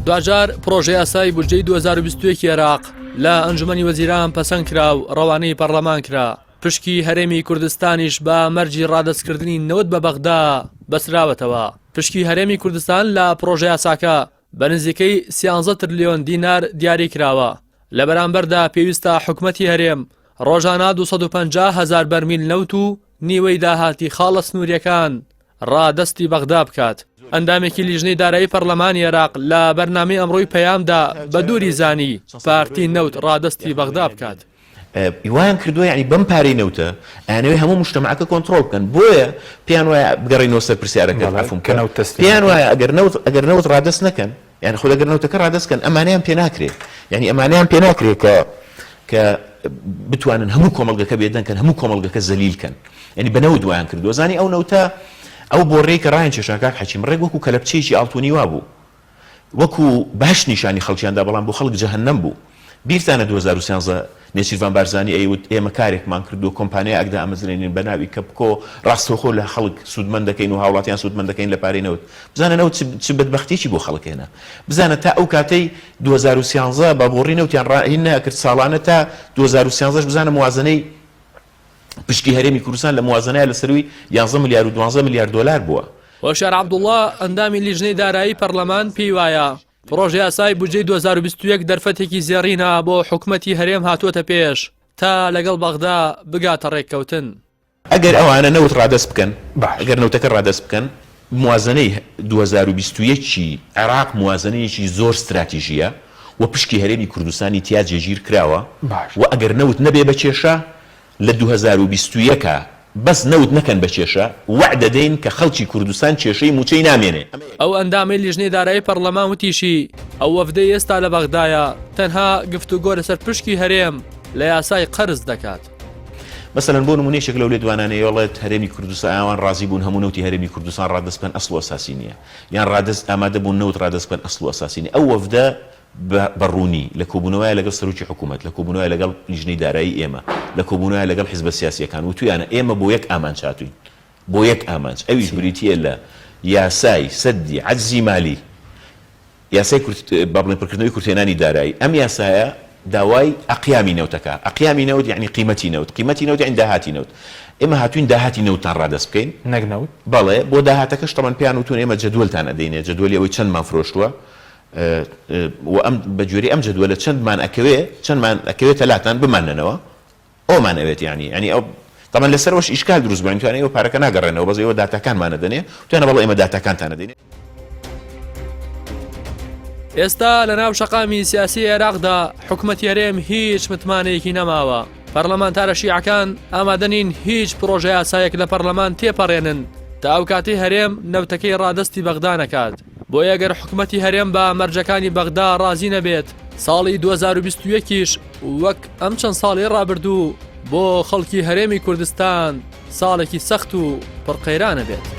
دواجار پڕۆژەیاسای بودجەی 2021 عێراق لە ئەنجومەنی وەزیران پەسەند کرا و ڕەوانەی پەڕلەمان کرا، پشکی هەرێمی کوردستانیش بە مەرجی ڕادەستکردنی نەوت بە بەغدا بەستراوەتەوە. پشکی هەرێمی کوردستان لە پڕۆژەیاساکە بە نزیکەی سیانزە ترلیۆن دینار دیاری کراوە، لە بەرامبەردا پێویستە حکومەتی هەرێم ڕۆژانە 250 هەزار بەرمیل نەوت و نیوەی داهاتی خاڵە سنوورییەکان ڕادەستی بەغدا بکات. ئەندامێکی لیژنەی دارایی پەرلەمانی عێراق لە بەرنامەی ئەمڕۆی پەیامدا بە دووری زانی پارتی نەوت ڕادەستی بەغدا بکات. وایان کردووە یانی بەم پارەی نەوتە ئەیانەوێ هەموو موجتەمەعەکە کۆنتڕۆڵ بکەن بۆیە پێیان وایە بگەڕێینەوە سەر پرسیارەکەت عەفوم بکە پێیان وایە ئەگەر نەوت ئەگەر نەوت ڕادەست نەکەن یانی خۆ ئەگەر نەوتەکە ڕادەست کەن ئەمانەیان پێ ناکرێ یانی ئەمانەیان پێ ناکرێ کە کە بتوانن هەموو کۆمەڵگەکە بێدەنگ کەن هەموو کۆمەڵگەکە زەلیل کەن یانی بە نەوت وایان کردووە زانی ئەو نەوتە ئەو بۆڕیەی کە ڕایان کێشا کاک حەکیم ڕێک وەکو کەلەپچەیەکی ئاڵتونی وابوو وەکو بەهەشت نیشانی خەڵکیان دا بەڵام بۆ خەڵک جەهەنەم بوو. بیرتانە 2013 نێچیرڤان بارزانی ئەیوت ئێمە کارێکمان کردووە کۆمپانیایەک دامەزرێنین بە ناوی کەپکۆ ڕاستەوخۆ لە خەڵک سوودمەند دەکەین و هاوڵاتیان سوودمەند دەکەین لە پارەی نەوت. بزانە نەوت چ بەدبەختیەکی بۆ خەڵک هێنا. بزانە تا ئەو کاتەی 2013 بە بۆڕی نەوتیان ڕا هین نەئەکرد ساڵانە تا 2013 بزانە موازنەی پشکی هەرێمی کوردستان لە موازنەیە لە سەرووی یانزە ملیار و دوانزە ملیار دۆلار بووە. هۆشیار عەبدوڵڵا، ئەندامی لیژنەی دارایی پەرلەمان پێی وایە، پڕۆژەیاسای بودجەی 2021 دەرفەتێکی زێڕینە بۆ حکومەتی هەرێم هاتووەتە پێش تا لەگەڵ بەغدا بگاتە ڕێککەوتن. ئەگەر ئەوانە نەوت ڕادەست بکەن، ئەگەر نەوتەکە ڕادەست بکەن، موازنەی 2021 ی عێراق موازنەیەکی زۆر ستراتیژییە و پشکی هەرێمی کوردستانی تیا جێگیر کراوە و ئەگەر نەوت نەبێ بە کێشە لە 2021 بەس نەوت نەکەن بە کێشە، وەعدە دەین کە خەڵکی کوردستان کێشەی مووچەی نامێنێ. ئەو ئەندامەی لیژنەی دارایی پەڕلەمان وتیشی، ئەو وەفدەی ئێستا لە بەغدایە تەنها گفتوگۆ لەسەر پشکی هەرێم لە یاسای قەرز دەکات. مەسەلەن بۆ نموونە یەکێک لەو لێدوانانەی ئەڵێت هەرێمی کوردستان ئەوان ڕازی بوون هەموو نەوتی هەرێمی کوردستان ڕادەست بکەن ئەسڵ و ئەساسی نییە یان ڕادەست ئامادە بوون نەوت ڕادەست بکەن ئەسڵ و ئەساسی نییە ئەو وەفدە بە ڕوونی لە کۆبوونەوەیە لەگەڵ سەرۆکی حکوومەت لە کۆبوونەوەیە لەگەڵ لیژنەی دارایی ئێمە لە کۆبوونەوەیە لەگەڵ حیزبە سیاسییەکان وتوویانە ئێمە بۆ یەک ئامانج هاتووین بۆ یەک ئامانج ئەویش بریتییە لە یاسای سەدی عەجزی مالی یاسای کورت با بڵێین پڕکردنەوەی کورتهێنانی دارایی، ئەم یاسایە داوای ئەقیامی نەوت ئەکا، ئەقیامی نەوت یەعنی قیمەتی نەوت، قیمەتی نەوت یەعنی داهاتی نەوت، ئێمە هاتووین داهاتی نەوتتان ڕادەست بکەین. نەک نەوت؟ بەڵێ، بۆ داهاتەکەش تەبعەن پێیان وتوون ئێمە جەدوەلتان ئەدەینێ، جەدوەلی ئەوەی چەندمان فرۆشتووە و ئەم بە گوێرەی ئەم جەدوەلە چەندمان ئەکەوێ، چەندمان ئەکەوێتە لاتان بماننەوە. ئەومان ئەوێت یانی یانی ئەو تەبعەن لەسەرەوەش ئیشکال دروست بوو یانی توانە ئێوە پارەکە ناگەڕێنەوە بەس ئێوە داتاکانمان ئەدەنێ وتیانە بەڵێ ئێمە داتاکانتان ئەدەینێ. ئێستا لەناو شەقامی سیاسی عێراقدا حکومەتی هەرێم هیچ متمانەیەکی نەماوە، پەرلەمانتارە شیعەکان ئامادە نین هیچ پڕۆژەیاسایەک لە پەرلەمان تێپەڕێنن تا ئەو کاتەی هەرێم نەوتەکەی ڕادەستی بەغدا نەکات، بۆیە گەر حکومەتی هەرێم بە مەرجەکانی بەغدا ڕازی نەبێت ساڵی 2021 یش وەک ئەم چەند ساڵەی ڕابردوو بۆ خەڵکی هەرێمی کوردستان ساڵێکی سەخت و پڕ قەیرانە بێت.